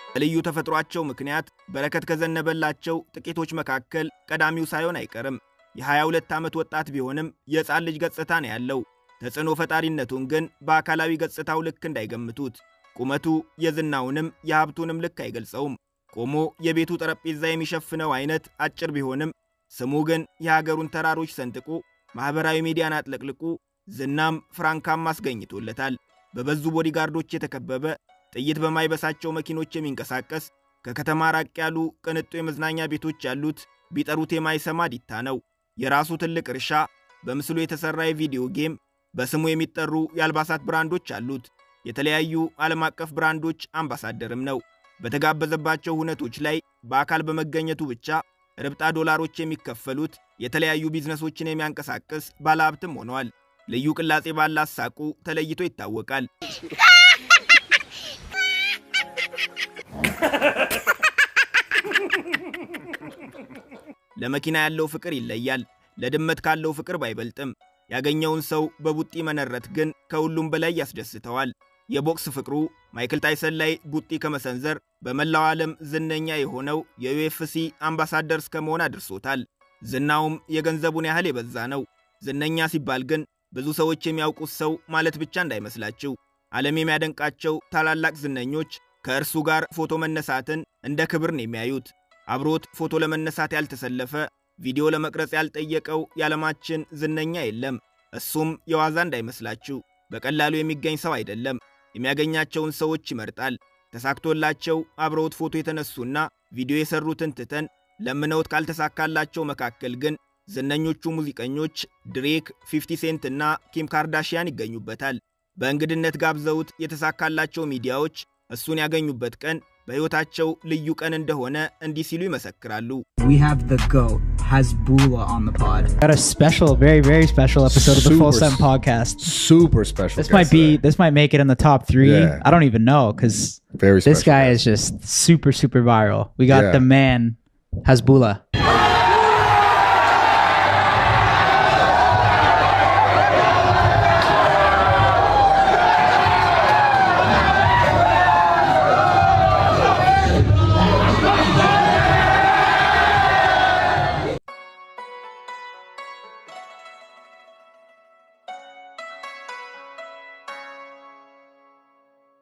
በልዩ ተፈጥሯቸው ምክንያት በረከት ከዘነበላቸው ጥቂቶች መካከል ቀዳሚው ሳይሆን አይቀርም። የ22 ዓመት ወጣት ቢሆንም የሕፃን ልጅ ገጽታ ነው ያለው። ተጽዕኖ ፈጣሪነቱን ግን በአካላዊ ገጽታው ልክ እንዳይገምቱት። ቁመቱ የዝናውንም የሀብቱንም ልክ አይገልጸውም። ቆሞ የቤቱ ጠረጴዛ የሚሸፍነው አይነት አጭር ቢሆንም ስሙ ግን የሀገሩን ተራሮች ሰንጥቆ ማኅበራዊ ሚዲያን አጥለቅልቆ ዝናም ፍራንካም አስገኝቶለታል። በበዙ ቦዲጋርዶች የተከበበ፣ ጥይት በማይበሳቸው መኪኖች የሚንቀሳቀስ፣ ከከተማ ራቅ ያሉ ቅንጡ የመዝናኛ ቤቶች ያሉት፣ ቢጠሩት የማይሰማ ዲታ ነው። የራሱ ትልቅ እርሻ፣ በምስሉ የተሠራ የቪዲዮ game፣ በስሙ የሚጠሩ የአልባሳት ብራንዶች አሉት። የተለያዩ ዓለም አቀፍ ብራንዶች አምባሳደርም ነው። በተጋበዘባቸው ሁነቶች ላይ በአካል በመገኘቱ ብቻ ርብጣ ዶላሮች የሚከፈሉት የተለያዩ ቢዝነሶችን የሚያንቀሳቅስ ባለሀብትም ሆኗል። ልዩ ቅላጼ ባላት ሳቁ ተለይቶ ይታወቃል። ለመኪና ያለው ፍቅር ይለያል። ለድመት ካለው ፍቅር ባይበልጥም ያገኘውን ሰው በቡጢ መነረት ግን ከሁሉም በላይ ያስደስተዋል። የቦክስ ፍቅሩ ማይክል ታይሰን ላይ ቡጢ ከመሰንዘር በመላው ዓለም ዝነኛ የሆነው የዩኤፍሲ አምባሳደር እስከ መሆን አድርሶታል። ዝናውም የገንዘቡን ያህል የበዛ ነው። ዝነኛ ሲባል ግን ብዙ ሰዎች የሚያውቁት ሰው ማለት ብቻ እንዳይመስላችሁ። ዓለም የሚያደንቃቸው ታላላቅ ዝነኞች ከእርሱ ጋር ፎቶ መነሳትን እንደ ክብር ነው የሚያዩት። አብሮት ፎቶ ለመነሳት ያልተሰለፈ፣ ቪዲዮ ለመቅረጽ ያልጠየቀው የዓለማችን ዝነኛ የለም። እሱም የዋዛ እንዳይመስላችሁ፣ በቀላሉ የሚገኝ ሰው አይደለም። የሚያገኛቸውን ሰዎች ይመርጣል። ተሳክቶላቸው አብረውት ፎቶ የተነሱና ቪዲዮ የሰሩትን ትተን ለምነውት ካልተሳካላቸው መካከል ግን ዝነኞቹ ሙዚቀኞች ድሬክ፣ 50 ሴንት እና ኪም ካርዳሽያን ይገኙበታል። በእንግድነት ጋብዘውት የተሳካላቸው ሚዲያዎች እሱን ያገኙበት ቀን በሕይወታቸው ልዩ ቀን እንደሆነ እንዲህ ሲሉ ይመሰክራሉ። We have the GOAT, Hasbulla, on the pod. Got a special, very, very special episode of the Full Super Send podcast. Super special. This might guest be, today. this might make it in the top 3. Yeah. I don't even know because Very this special guy guest. is just super, super viral. We got Yeah. the man, Hasbulla.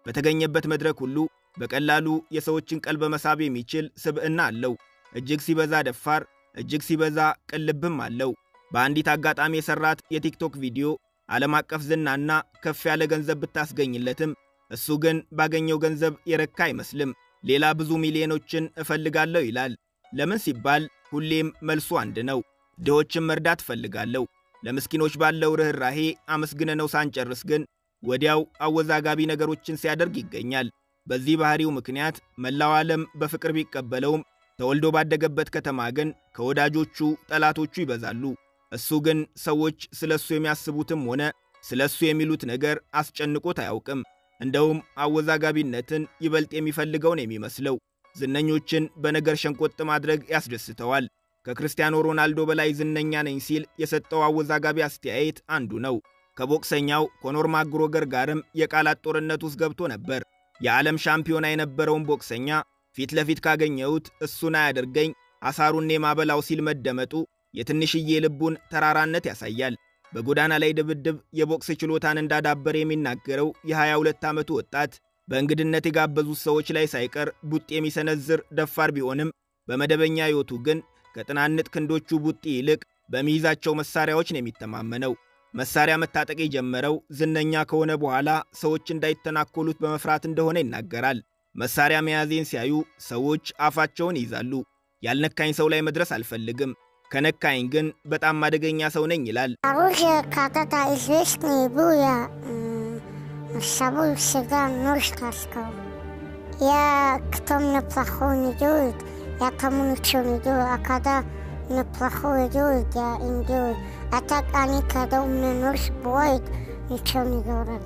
በተገኘበት መድረክ ሁሉ በቀላሉ የሰዎችን ቀልብ መሳብ የሚችል ስብዕና አለው። እጅግ ሲበዛ ደፋር፣ እጅግ ሲበዛ ቅልብም አለው። በአንዲት አጋጣሚ የሰራት የቲክቶክ ቪዲዮ ዓለም አቀፍ ዝናና ከፍ ያለ ገንዘብ ብታስገኝለትም እሱ ግን ባገኘው ገንዘብ የረካ አይመስልም። ሌላ ብዙ ሚሊዮኖችን እፈልጋለሁ ይላል። ለምን ሲባል ሁሌም መልሱ አንድ ነው። ድሆችን መርዳት እፈልጋለሁ። ለምስኪኖች ባለው ርኅራሄ አመስግነነው ሳንጨርስ ግን ወዲያው አወዛጋቢ ነገሮችን ሲያደርግ ይገኛል። በዚህ ባህሪው ምክንያት መላው ዓለም በፍቅር ቢቀበለውም ተወልዶ ባደገበት ከተማ ግን ከወዳጆቹ ጠላቶቹ ይበዛሉ። እሱ ግን ሰዎች ስለ እሱ የሚያስቡትም ሆነ ስለ እሱ የሚሉት ነገር አስጨንቆት አያውቅም። እንደውም አወዛጋቢነትን ይበልጥ የሚፈልገው ነው የሚመስለው። ዝነኞችን በነገር ሸንቆጥ ማድረግ ያስደስተዋል። ከክርስቲያኖ ሮናልዶ በላይ ዝነኛ ነኝ ሲል የሰጠው አወዛጋቢ አስተያየት አንዱ ነው። ከቦክሰኛው ኮኖር ማክግሮገር ጋርም የቃላት ጦርነት ውስጥ ገብቶ ነበር። የዓለም ሻምፒዮና የነበረውን ቦክሰኛ ፊት ለፊት ካገኘሁት እሱን አያደርገኝ አሳሩን የማበላው ሲል መደመጡ የትንሽዬ ልቡን ተራራነት ያሳያል። በጎዳና ላይ ድብድብ የቦክስ ችሎታን እንዳዳበረ የሚናገረው የ22 ዓመቱ ወጣት በእንግድነት የጋበዙት ሰዎች ላይ ሳይቀር ቡጢ የሚሰነዝር ደፋር ቢሆንም በመደበኛ ሕይወቱ ግን ከጥናንጥ ክንዶቹ ቡጢ ይልቅ በሚይዛቸው መሳሪያዎች ነው የሚተማመነው። መሳሪያ መታጠቅ የጀመረው ዝነኛ ከሆነ በኋላ ሰዎች እንዳይተናኮሉት በመፍራት እንደሆነ ይናገራል። መሳሪያ መያዜን ሲያዩ ሰዎች አፋቸውን ይይዛሉ። ያልነካኝ ሰው ላይ መድረስ አልፈልግም፣ ከነካኝ ግን በጣም አደገኛ ሰው ነኝ ይላል። Оружие когда-то известный был, я с собой всегда нож таскал. Я, кто мне плохого не делает, я тому ничего не делаю. А когда мне плохое делают, я им делаю. А так они, когда у меня нож бывает, ничего не говорят.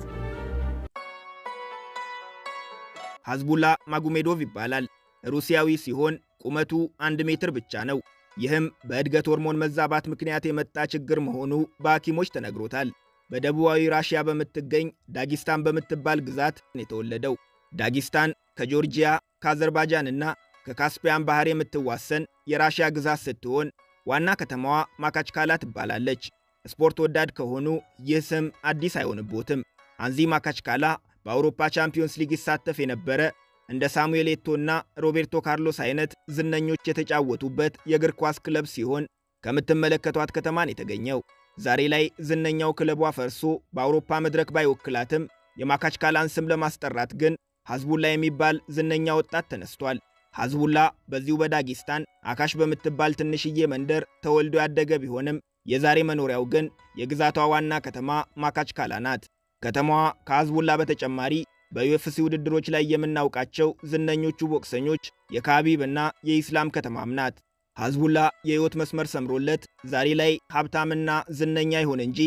ሐዝቡላ ማጉሜዶቭ ይባላል። ሩሲያዊ ሲሆን ቁመቱ 1 ሜትር ብቻ ነው። ይህም በእድገት ሆርሞን መዛባት ምክንያት የመጣ ችግር መሆኑ በሐኪሞች ተነግሮታል። በደቡባዊ ራሽያ በምትገኝ ዳጊስታን በምትባል ግዛት ነው የተወለደው። ዳጊስታን ከጆርጂያ፣ ከአዘርባይጃንና ከካስፒያን ባህር የምትዋሰን የራሽያ ግዛት ስትሆን ዋና ከተማዋ ማካችካላ ትባላለች። ስፖርት ወዳድ ከሆኑ ይህ ስም አዲስ አይሆንቦትም። አንዚ ማካችካላ በአውሮፓ ቻምፒዮንስ ሊግ ይሳተፍ የነበረ፣ እንደ ሳሙኤል ኤቶና ሮቤርቶ ካርሎስ አይነት ዝነኞች የተጫወቱበት የእግር ኳስ ክለብ ሲሆን ከምትመለከቷት ከተማን የተገኘው። ዛሬ ላይ ዝነኛው ክለቧ ፈርሶ በአውሮፓ መድረክ ባይወክላትም የማካችካላን ስም ለማስጠራት ግን ሐዝቡላ የሚባል ዝነኛ ወጣት ተነስቷል። ሐዝቡላ በዚሁ በዳጊስታን አካሽ በምትባል ትንሽዬ መንደር ተወልዶ ያደገ ቢሆንም የዛሬ መኖሪያው ግን የግዛቷ ዋና ከተማ ማካችካላ ናት። ከተማዋ ከሐዝቡላ በተጨማሪ በዩኤፍሲ ውድድሮች ላይ የምናውቃቸው ዝነኞቹ ቦክሰኞች የካቢብ እና የኢስላም ከተማም ናት። ሐዝቡላ የሕይወት መስመር ሰምሮለት ዛሬ ላይ ሀብታምና ዝነኛ ይሁን እንጂ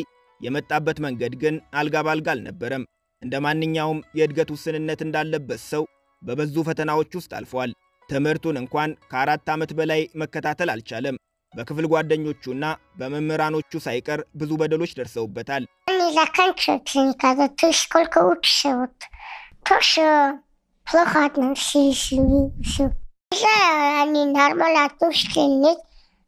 የመጣበት መንገድ ግን አልጋ ባልጋ አልነበረም። እንደ ማንኛውም የእድገት ውስንነት እንዳለበት ሰው በበዙ ፈተናዎች ውስጥ አልፏል። ትምህርቱን እንኳን ከ4 ዓመት በላይ መከታተል አልቻለም። በክፍል ጓደኞቹና በመምህራኖቹ ሳይቀር ብዙ በደሎች ደርሰውበታል። Не заканчивается никогда. Ты сколько учишься, вот тоже плохо относились люди. Все. Не знаю, они нормально относятся или нет,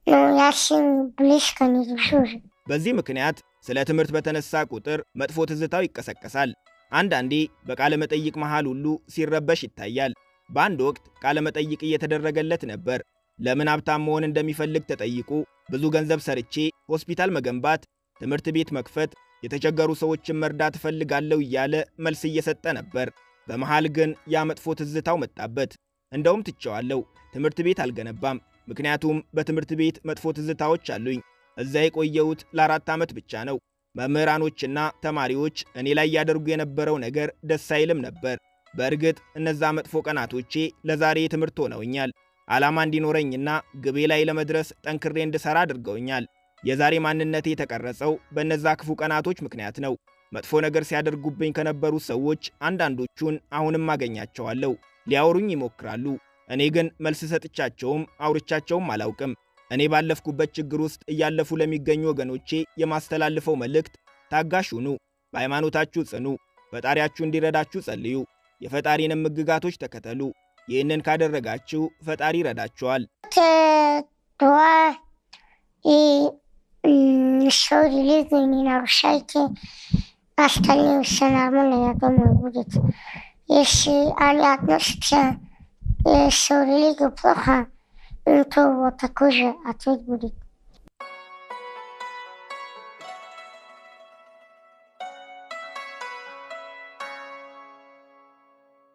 но я с ними близко не дружу уже. በዚህ ምክንያት ስለ ትምህርት በተነሳ ቁጥር መጥፎ ትዝታው ይቀሰቀሳል። አንዳንዴ በቃለ መጠይቅ መሃል ሁሉ ሲረበሽ ይታያል። በአንድ ወቅት ቃለ መጠይቅ እየተደረገለት ነበር። ለምን ሀብታም መሆን እንደሚፈልግ ተጠይቆ ብዙ ገንዘብ ሰርቼ ሆስፒታል መገንባት፣ ትምህርት ቤት መክፈት፣ የተቸገሩ ሰዎችን መርዳት እፈልጋለሁ እያለ መልስ እየሰጠ ነበር። በመሃል ግን ያ መጥፎ ትዝታው መጣበት። እንደውም ትቼዋለሁ፣ ትምህርት ቤት አልገነባም፣ ምክንያቱም በትምህርት ቤት መጥፎ ትዝታዎች አሉኝ። እዛ የቆየሁት ለ4 ዓመት ብቻ ነው። መምህራኖችና ተማሪዎች እኔ ላይ ያደርጉ የነበረው ነገር ደስ አይልም ነበር። በእርግጥ እነዛ መጥፎ ቀናቶቼ ለዛሬ ትምህርት ሆነውኛል። ዓላማ እንዲኖረኝና ግቤ ላይ ለመድረስ ጠንክሬ እንድሰራ አድርገውኛል። የዛሬ ማንነቴ የተቀረጸው በእነዛ ክፉ ቀናቶች ምክንያት ነው። መጥፎ ነገር ሲያደርጉብኝ ከነበሩ ሰዎች አንዳንዶቹን አሁንም አገኛቸዋለሁ። ሊያወሩኝ ይሞክራሉ። እኔ ግን መልስ ሰጥቻቸውም አውርቻቸውም አላውቅም። እኔ ባለፍኩበት ችግር ውስጥ እያለፉ ለሚገኙ ወገኖቼ የማስተላልፈው መልእክት ታጋሽ ሁኑ፣ በሃይማኖታችሁ ጽኑ፣ ፈጣሪያችሁ እንዲረዳችሁ ጸልዩ፣ የፈጣሪንም ሕግጋቶች ተከተሉ። ይህንን ካደረጋችሁ ፈጣሪ ይረዳችኋል። Два и свою религию не нарушайте. Остальное все нормально, я думаю, будет. Если они относятся свою религию плохо, то вот такой же ответ будет.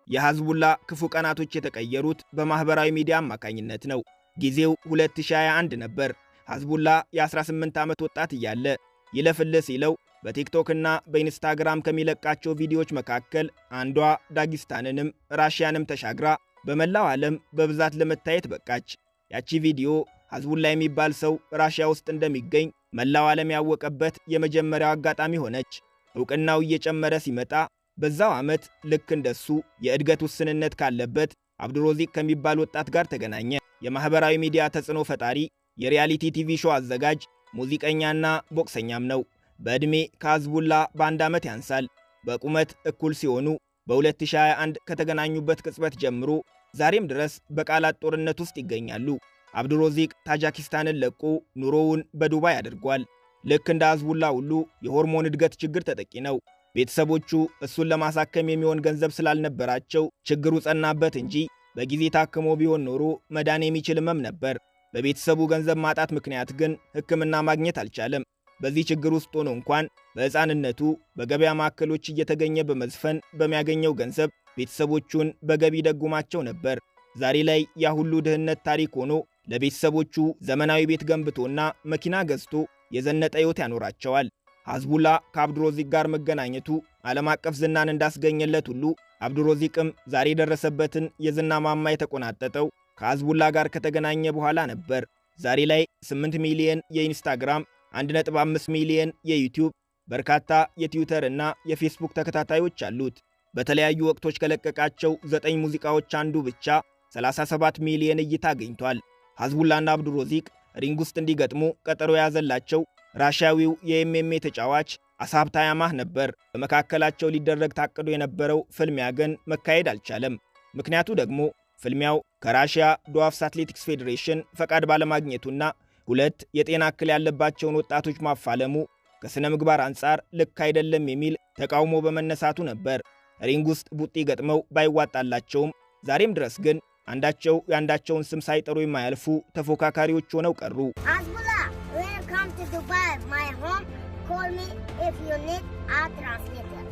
የሐዝቡላ ክፉ ቀናቶች የተቀየሩት በማህበራዊ ሚዲያ አማካኝነት ነው። ጊዜው 2021 ነበር። ሐዝቡላ የ18 ዓመት ወጣት እያለ ይለፍልህ ሲለው በቲክቶክና በኢንስታግራም ከሚለቃቸው ቪዲዮዎች መካከል አንዷ ዳጊስታንንም ራሽያንም ተሻግራ በመላው ዓለም በብዛት ለመታየት በቃች። ያቺ ቪዲዮ ሐዝቡላ የሚባል ሰው ራሽያ ውስጥ እንደሚገኝ መላው ዓለም ያወቀበት የመጀመሪያው አጋጣሚ ሆነች። እውቅናው እየጨመረ ሲመጣ በዛው ዓመት ልክ እንደሱ የእድገት ውስንነት ካለበት አብዱሮዚቅ ከሚባል ወጣት ጋር ተገናኘ። የማህበራዊ ሚዲያ ተጽዕኖ ፈጣሪ፣ የ reality TV show አዘጋጅ፣ ሙዚቀኛና ቦክሰኛም ነው። በዕድሜ ከሐዝቡላ በ1 ዓመት ያንሳል። በቁመት እኩል ሲሆኑ በ2021 ከተገናኙበት ቅጽበት ጀምሮ ዛሬም ድረስ በቃላት ጦርነት ውስጥ ይገኛሉ። አብዱሮዚቅ ታጃኪስታንን ለቆ ኑሮውን በዱባይ አድርጓል። ልክ እንደ ሐዝቡላ ሁሉ የሆርሞን እድገት ችግር ተጠቂ ነው። ቤተሰቦቹ እሱን ለማሳከም የሚሆን ገንዘብ ስላልነበራቸው ችግሩ ጸናበት እንጂ በጊዜ ታክሞ ቢሆን ኖሮ መዳን የሚችል ህመም ነበር። በቤተሰቡ ገንዘብ ማጣት ምክንያት ግን ሕክምና ማግኘት አልቻለም። በዚህ ችግር ውስጥ ሆኖ እንኳን በሕፃንነቱ በገበያ ማዕከሎች እየተገኘ በመዝፈን በሚያገኘው ገንዘብ ቤተሰቦቹን በገቢ ደጉማቸው ነበር። ዛሬ ላይ ያ ሁሉ ድህነት ታሪክ ሆኖ ለቤተሰቦቹ ዘመናዊ ቤት ገንብቶና መኪና ገዝቶ የዘነጠ ሕይወት ያኖራቸዋል። ሐዝቡላ ከአብዱሮዚቅ ጋር መገናኘቱ ዓለም አቀፍ ዝናን እንዳስገኘለት ሁሉ አብዱሮዚቅም ዛሬ የደረሰበትን የዝና ማማ የተቆናጠጠው ከሐዝቡላ ጋር ከተገናኘ በኋላ ነበር። ዛሬ ላይ 8 ሚሊዮን የኢንስታግራም፣ 1.5 ሚሊዮን የዩቲዩብ፣ በርካታ የትዊተር እና የፌስቡክ ተከታታዮች አሉት። በተለያዩ ወቅቶች ከለቀቃቸው 9 ሙዚቃዎች አንዱ ብቻ 37 ሚሊዮን እይታ አግኝቷል። ሐዝቡላና አብዱሮዚቅ ring ውስጥ እንዲገጥሙ ቀጠሮ የያዘላቸው ራሽያዊው የ MMA ተጫዋች አሳብ ታያማህ ነበር። በመካከላቸው ሊደረግ ታቅዶ የነበረው ፍልሚያ ግን መካሄድ አልቻለም። ምክንያቱ ደግሞ ፍልሚያው ከራሽያ Dwarfs አትሌቲክስ ፌዴሬሽን ፈቃድ ባለማግኘቱና ሁለት የጤና እክል ያለባቸውን ወጣቶች ማፋለሙ ከስነ ምግባር አንጻር ልክ አይደለም የሚል ተቃውሞ በመነሳቱ ነበር። ring ውስጥ ቡጢ ገጥመው ባይዋጣላቸውም ዛሬም ድረስ ግን አንዳቸው የአንዳቸውን ስም ሳይጠሩ የማያልፉ ተፎካካሪዎች ሆነው ቀሩ። Hasbulla, welcome to Dubai, my home. Call me if you need a translator.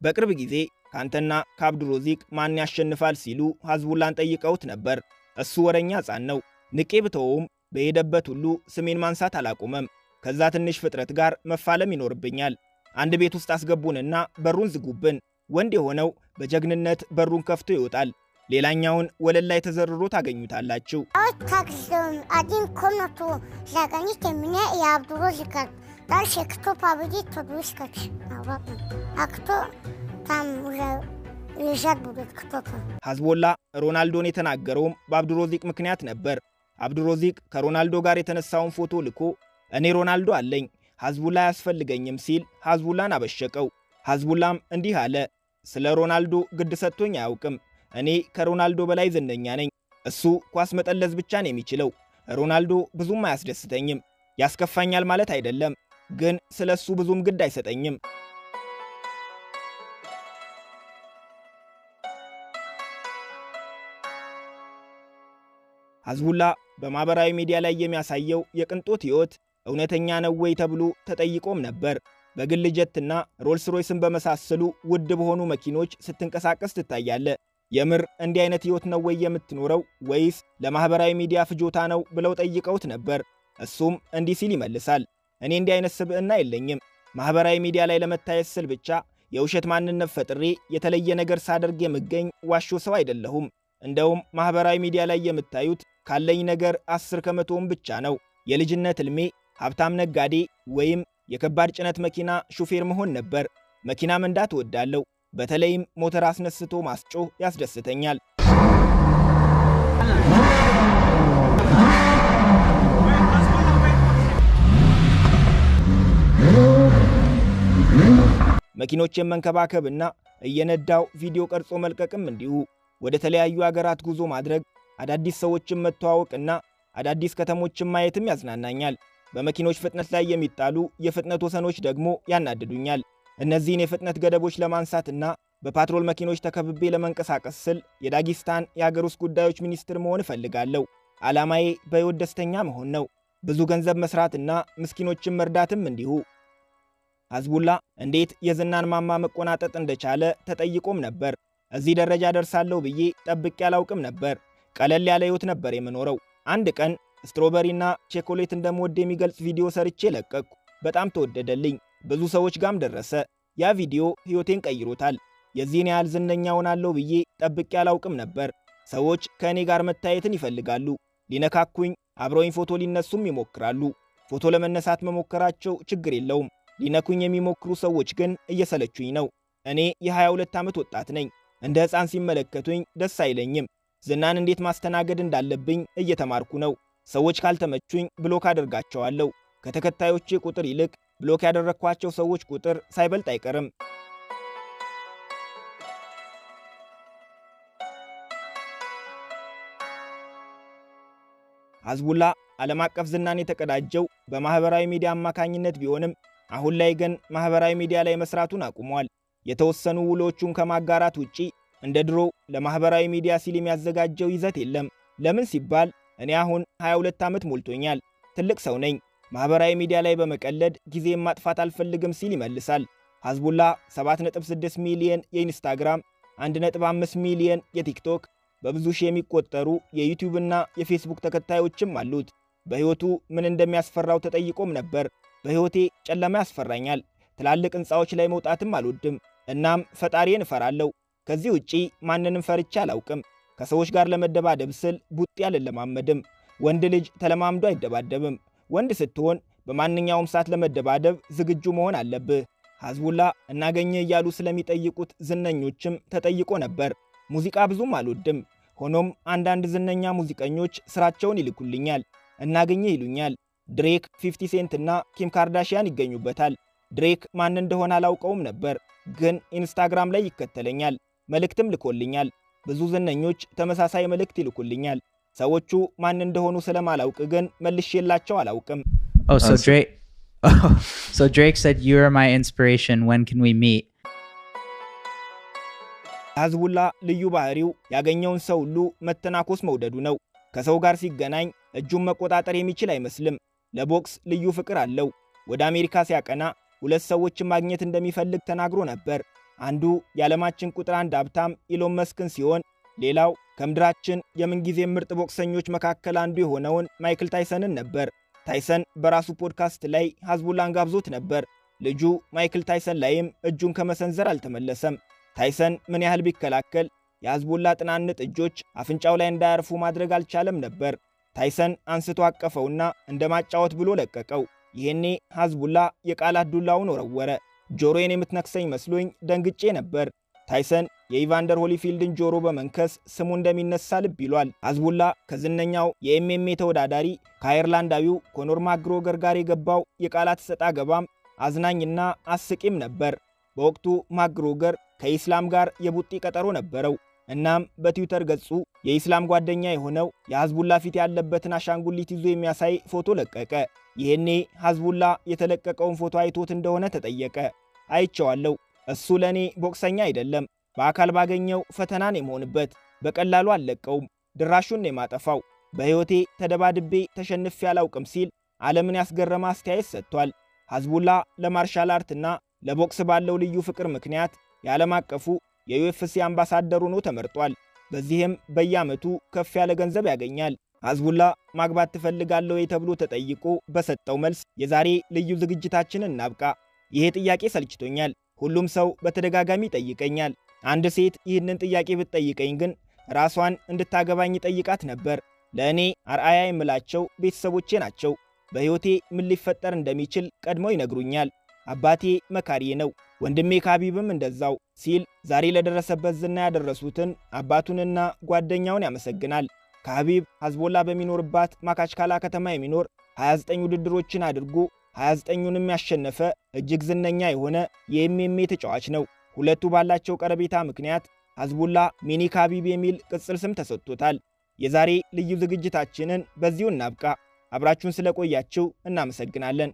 በቅርብ ጊዜ ካንተና ከአብዱሮዚቅ ማን ያሸንፋል ሲሉ ሐዝቡላን ጠይቀውት ነበር። እሱ ወረኛ ሕፃን ነው፣ ንቄ ብተወውም በሄደበት ሁሉ ስሜን ማንሳት አላቆመም። ከዛ ትንሽ ፍጥረት ጋር መፋለም ይኖርብኛል። አንድ ቤት ውስጥ አስገቡንና በሩን ዝጉብን። ወንድ የሆነው በጀግንነት በሩን ከፍቶ ይወጣል። ሌላኛውን ወለል ላይ ተዘርሮ ታገኙታላችሁ። Вот так сделаем. Один комнату загоните меня и Абдурозика. Дальше кто победит, тот выскочит. Обратно. А кто там уже лежать будет кто-то. ሐዝቦላ ሮናልዶን የተናገረውም በአብዱሮዚቅ ምክንያት ነበር። አብዱሮዚቅ ከሮናልዶ ጋር የተነሳውን ፎቶ ልኮ እኔ ሮናልዶ አለኝ ሐዝቡላ አያስፈልገኝም ሲል ሐዝቡላን አበሸቀው። ሐዝቡላም እንዲህ አለ፣ ስለ ሮናልዶ ግድ ሰጥቶኝ አያውቅም። እኔ ከሮናልዶ በላይ ዝነኛ ነኝ። እሱ ኳስ መጠለዝ ብቻ ነው የሚችለው። ሮናልዶ ብዙም አያስደስተኝም። ያስከፋኛል ማለት አይደለም፣ ግን ስለ እሱ ብዙም ግድ አይሰጠኝም። ሐዝቡላ በማኅበራዊ ሚዲያ ላይ የሚያሳየው የቅንጦት ሕይወት እውነተኛ ነው ወይ ተብሎ ተጠይቆም ነበር። በግል ጀትና ሮልስ ሮይስን በመሳሰሉ ውድ በሆኑ መኪኖች ስትንቀሳቀስ ትታያለህ። የምር እንዲህ አይነት ሕይወት ነው ወይ የምትኖረው ወይስ ለማኅበራዊ ሚዲያ ፍጆታ ነው ብለው ጠይቀውት ነበር። እሱም እንዲህ ሲል ይመልሳል። እኔ እንዲህ አይነት ስብዕና የለኝም። ማኅበራዊ ሚዲያ ላይ ለመታየት ስል ብቻ የውሸት ማንነት ፈጥሬ የተለየ ነገር ሳደርግ የምገኝ ዋሾ ሰው አይደለሁም። እንደውም ማኅበራዊ ሚዲያ ላይ የምታዩት ካለኝ ነገር 10 ከመቶውን ብቻ ነው። የልጅነት ሕልሜ ሀብታም ነጋዴ ወይም የከባድ ጭነት መኪና ሹፌር መሆን ነበር። መኪና መንዳት እወዳለሁ። በተለይም ሞተር አስነስቶ ማስጮህ ያስደስተኛል። መኪኖችን መንከባከብና እየነዳው ቪዲዮ ቀርጾ መልቀቅም እንዲሁ። ወደ ተለያዩ አገራት ጉዞ ማድረግ፣ አዳዲስ ሰዎችን መተዋወቅና አዳዲስ ከተሞችን ማየትም ያዝናናኛል። በመኪኖች ፍጥነት ላይ የሚጣሉ የፍጥነት ወሰኖች ደግሞ ያናድዱኛል። እነዚህን የፍጥነት ገደቦች ለማንሳትና በፓትሮል መኪኖች ተከብቤ ለመንቀሳቀስ ስል የዳጊስታን የሀገር ውስጥ ጉዳዮች ሚኒስትር መሆን እፈልጋለሁ። ዓላማዬ በሕይወት ደስተኛ መሆን ነው። ብዙ ገንዘብ መስራትና ምስኪኖችን መርዳትም እንዲሁ። ሐዝቡላ እንዴት የዝናን ማማ መቆናጠጥ እንደቻለ ተጠይቆም ነበር። እዚህ ደረጃ ደርሳለሁ ብዬ ጠብቄ አላውቅም ነበር። ቀለል ያለ ሕይወት ነበር የምኖረው። አንድ ቀን strawberry ና ቸኮሌት እንደምወድ የሚገልጽ ቪዲዮ ሰርቼ ለቀቅኩ። በጣም ተወደደልኝ። ብዙ ሰዎች ጋም ደረሰ። ያ ቪዲዮ ሕይወቴን ቀይሮታል። የዚህን ያህል ዝነኛ ሆናለሁ ብዬ ጠብቄ አላውቅም ነበር። ሰዎች ከእኔ ጋር መታየትን ይፈልጋሉ። ሊነካኩኝ፣ አብረውኝ ፎቶ ሊነሱም ይሞክራሉ። ፎቶ ለመነሳት መሞከራቸው ችግር የለውም። ሊነኩኝ የሚሞክሩ ሰዎች ግን እየሰለቹኝ ነው። እኔ የ22 ዓመት ወጣት ነኝ። እንደ ሕፃን ሲመለከቱኝ ደስ አይለኝም። ዝናን እንዴት ማስተናገድ እንዳለብኝ እየተማርኩ ነው። ሰዎች ካልተመቹኝ block አደርጋቸዋለሁ። ከተከታዮቼ ቁጥር ይልቅ block ያደረግኳቸው ሰዎች ቁጥር ሳይበልጥ አይቀርም። ሐዝቡላ ዓለም አቀፍ ዝናን የተቀዳጀው በማኅበራዊ ሚዲያ አማካኝነት ቢሆንም አሁን ላይ ግን ማኅበራዊ ሚዲያ ላይ መስራቱን አቁሟል። የተወሰኑ ውሎቹን ከማጋራት ውጪ እንደ ድሮ ለማኅበራዊ ሚዲያ ሲል የሚያዘጋጀው ይዘት የለም። ለምን ሲባል እኔ አሁን 22 ዓመት ሞልቶኛል፣ ትልቅ ሰው ነኝ። ማኅበራዊ ሚዲያ ላይ በመቀለድ ጊዜ ማጥፋት አልፈልግም ሲል ይመልሳል። ሐዝቡላ 7.6 ሚሊየን የኢንስታግራም፣ 1.5 ሚሊየን የቲክቶክ፣ በብዙ ሺህ የሚቆጠሩ የዩቲዩብ እና የፌስቡክ ተከታዮችም አሉት። በሕይወቱ ምን እንደሚያስፈራው ተጠይቆም ነበር። በሕይወቴ ጨለማ ያስፈራኛል። ትላልቅ ሕንፃዎች ላይ መውጣትም አልወድም። እናም ፈጣሪዬን እፈራለሁ። ከዚህ ውጪ ማንንም ፈርቼ አላውቅም። ከሰዎች ጋር ለመደባደብ ስል ቡጢ አልለማመድም። ወንድ ልጅ ተለማምዶ አይደባደብም። ወንድ ስትሆን በማንኛውም ሰዓት ለመደባደብ ዝግጁ መሆን አለብህ። ሐዝቡላ እናገኘ እያሉ ስለሚጠይቁት ዝነኞችም ተጠይቆ ነበር። ሙዚቃ ብዙም አልወድም። ሆኖም አንዳንድ ዝነኛ ሙዚቀኞች ስራቸውን ይልኩልኛል። እናገኘ ይሉኛል። ድሬክ፣ 50 ሴንት እና ኪም ካርዳሽያን ይገኙበታል። ድሬክ ማን እንደሆነ አላውቀውም ነበር፣ ግን ኢንስታግራም ላይ ይከተለኛል። መልእክትም ልኮልኛል። ብዙ ዝነኞች ተመሳሳይ መልእክት ይልኩልኛል። ሰዎቹ ማን እንደሆኑ ስለማላውቅ ግን መልሼላቸው አላውቅም። Oh, so Drake. So Drake said, "You are my inspiration. When can we meet?" ሐዝቡላ ልዩ ባህሪው ያገኘውን ሰው ሁሉ መተናኮስ መውደዱ ነው። ከሰው ጋር ሲገናኝ እጁን መቆጣጠር የሚችል አይመስልም። ለቦክስ ልዩ ፍቅር አለው። ወደ አሜሪካ ሲያቀና ሁለት ሰዎችን ማግኘት እንደሚፈልግ ተናግሮ ነበር። አንዱ የዓለማችን ቁጥር አንድ ሀብታም ኢሎን መስክን ሲሆን ሌላው ከምድራችን የምንጊዜም ምርጥ ቦክሰኞች መካከል አንዱ የሆነውን ማይክል ታይሰንን ነበር። ታይሰን በራሱ ፖድካስት ላይ ሐዝቡላን ጋብዞት ነበር። ልጁ ማይክል ታይሰን ላይም እጁን ከመሰንዘር አልተመለሰም። ታይሰን ምን ያህል ቢከላከል የሐዝቡላ ጥናንጥ እጆች አፍንጫው ላይ እንዳያርፉ ማድረግ አልቻለም ነበር። ታይሰን አንስቶ አቀፈውና እንደ ማጫወት ብሎ ለቀቀው። ይሄኔ ሐዝቡላ የቃላት ዱላውን ወረወረ። ጆሮዬን የምትነክሰኝ መስሎኝ ደንግጬ ነበር። ታይሰን የኢቫንደር ሆሊፊልድን ጆሮ በመንከስ ስሙ እንደሚነሳ ልብ ይሏል። ሐዝቡላ ከዝነኛው የ MMA ተወዳዳሪ ከአየርላንዳዊው ኮኖር ማክግሮገር ጋር የገባው የቃላት ሰጣ ገባም አዝናኝና አስቂም ነበር። በወቅቱ ማክግሮገር ከኢስላም ጋር የቡጢ ቀጠሮ ነበረው። እናም በትዊተር ገጹ የኢስላም ጓደኛ የሆነው የሐዝቡላ ፊት ያለበትን አሻንጉሊት ይዞ የሚያሳይ ፎቶ ለቀቀ። ይሄኔ ሐዝቡላ የተለቀቀውን ፎቶ አይቶት እንደሆነ ተጠየቀ። አይቼዋለሁ። እሱ ለእኔ ቦክሰኛ አይደለም። በአካል ባገኘው ፈተናን የመሆንበት በቀላሉ አልለቀውም። ድራሹን የማጠፋው በሕይወቴ ተደባድቤ ተሸንፌ አላውቅም ሲል ዓለምን ያስገረመ አስተያየት ሰጥቷል። ሐዝቡላ ለ martial art ና ለቦክስ ባለው ልዩ ፍቅር ምክንያት የዓለም አቀፉ የ UFC አምባሳደር ሆኖ ተመርጧል። በዚህም በየዓመቱ ከፍ ያለ ገንዘብ ያገኛል። ሐዝቡላ ማግባት ትፈልጋለህ ወይ ተብሎ ተጠይቆ በሰጠው መልስ የዛሬ ልዩ ዝግጅታችንን እናብቃ። ይሄ ጥያቄ ሰልችቶኛል። ሁሉም ሰው በተደጋጋሚ ይጠይቀኛል። አንድ ሴት ይህንን ጥያቄ ብትጠይቀኝ ግን ራሷን እንድታገባኝ ጠይቃት ነበር። ለእኔ አርአያ የምላቸው ቤተሰቦቼ ናቸው። በሕይወቴ ምን ሊፈጠር እንደሚችል ቀድመው ይነግሩኛል። አባቴ መካሪዬ ነው፣ ወንድሜ ካቢብም እንደዛው ሲል ዛሬ ለደረሰበት ዝና ያደረሱትን አባቱንና ጓደኛውን ያመሰግናል። ካቢብ ሐዝቦላ በሚኖርባት ማካችካላ ከተማ የሚኖር 29 ውድድሮችን አድርጎ 29ኙንም ያሸነፈ እጅግ ዝነኛ የሆነ የ MMA ተጫዋች ነው። ሁለቱ ባላቸው ቀረቤታ ምክንያት ሐዝቡላ mini ካቢብ የሚል ቅጽል ስም ተሰጥቶታል። የዛሬ ልዩ ዝግጅታችንን በዚሁ እናብቃ። አብራችሁን ስለቆያችሁ እናመሰግናለን።